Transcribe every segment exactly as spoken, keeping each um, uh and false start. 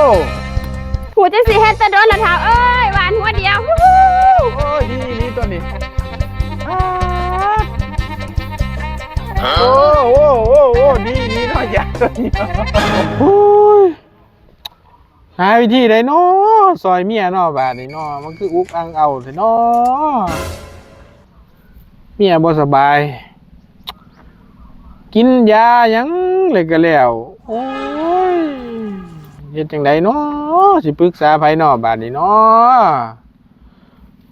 โอ้ กูจะสิเฮ็ดแต่โดนละเฒ่าเอ้ย หว่านหัวเดียว ฮู้ฮู้ โอ้ย ดี ดีตัวนี้ ป๊าด โอ้ โอ้ โอ้ โอ้ ดี ดีเนาะ ยาตัวนี้ โอ้ย หาวิธีใดน้อ ซอยเมียน้อ บาดนี้น้อ มันคืออุกอังเอาแท้น้อ เมียบ่สบาย กินยาหยังเลยก็แล้ว โอ้ย เฮ็ดจั่งใดน้อ สิปรึกษาไผน้อ บาดนี้น้อ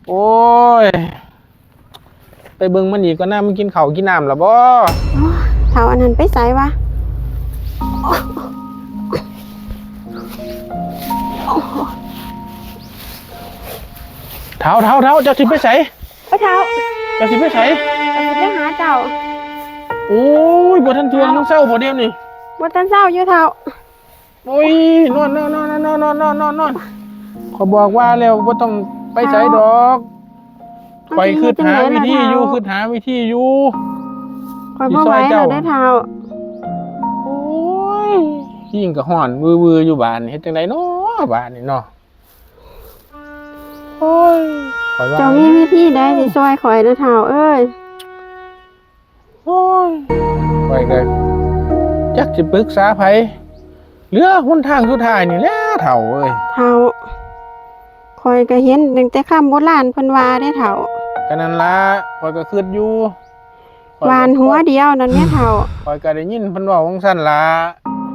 โอ้ย ไปเบิ่งมันอีกก่อนนะ มันกินข้าวกินน้ำแล้วบ่ โอ้ย เฒ่าอันนั้นไปไสวะ เฒ่า เฒ่า เฒ่า เจ้าสิไปไส ไปเฒ่า เจ้าสิไปไส ข้อยสิไปหาเจ้า โอ้ย บ่ทันท่วง มันเซาบ่เดี๋ยวนี้ บ่ทันเซาอยู่เฒ่า โอ้ย นอน นอน ข้อยบอกว่าแล้วบ่ต้องไปไสดอก มันสิ ข้อยคิดหาวิธีอยู่ เฮ็ดจั่งใดล่ะเฒ่า คิดหาวิธีอยู่ ข้อยบ่ไหวแล้วเด้อเฒ่า โอ้ย ยิ่งก็ฮ้อนวือๆอยู่บาดนี้ เฮ็ดจั่งใดน้อ บาดนี้เนาะ โอ้ย ข้อยว่า เจ้ามีวิธีใดสิซอยข้อยเด้อเฒ่าเอ้ย โอ้ย ข้อยก็จักสิปรึกษาไผ เหลือหนทางสุดท้ายนี่แหละเฒ่าเอ้ย เฒ่า ข้อยก็เห็นตั้งแต่คำโบราณเพิ่นว่าเด้เฒ่า ก็นั่นล่ะ ข้อยก็คิดอยู่ ข้อยก็ หว่านหัวเดียวนั่นแหละเฒ่า ข้อยก็ได้ยินเพิ่นเว้าจั่งซั้นล่ะ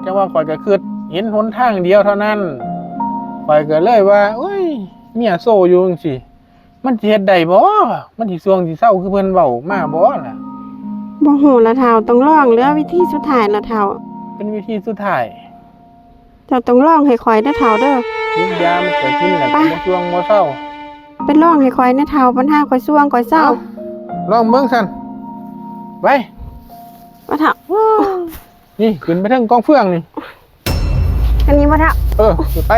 แต่ว่าข้อยก็คิดเห็นหนทางเดียวเท่านั้น ข้อยก็เลยว่า โอ้ย เมียโซอยู่จั่งซี้ มันสิเฮ็ดได้บ่ มันสิส่วงสิเซาคือเพิ่นเว้ามาบ่ล่ะ บ่ฮู้ละเฒ่า ต้องลอง เหลือวิธีสุดท้ายละเฒ่า เป็นวิธีสุดท้าย เจ้าต้องลองให้ข้อยเด้อเฒ่าเด้อ กินยามันก็กินแหละ ไป บ่ส่วงบ่เซา ไปลองให้ข้อยแหน่เฒ่า ปัญหาข้อยส่วงข้อยเซา เอา ลองเบิ่งซั่น ไป ไปเฒ่า นี่ ขึ้นไปเทิงกองเฟืองนี่ อันนี้บ่เฒ่า เออ ไป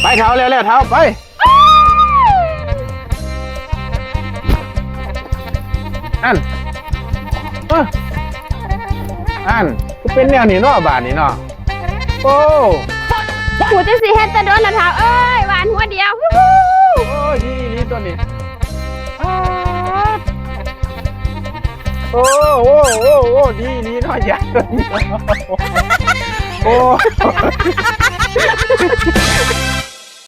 ไปเฒ่า แล้วๆเฒ่า ไป อัน เออ อัน คือเป็นแนวนี้เนาะ บาดนี้เนาะ โอ้ กูจะสิเฮ็ดแต่โดนละเฒ่าเอ้ย หว่านหัวเดียว ฮู้ฮู้ โอ้ย ดี ดีตัวนี้ ป๊าด โอ้ โอ้ โอ้ โอ้ ดี ดีเนาะ ยาตัวนี้ โอ้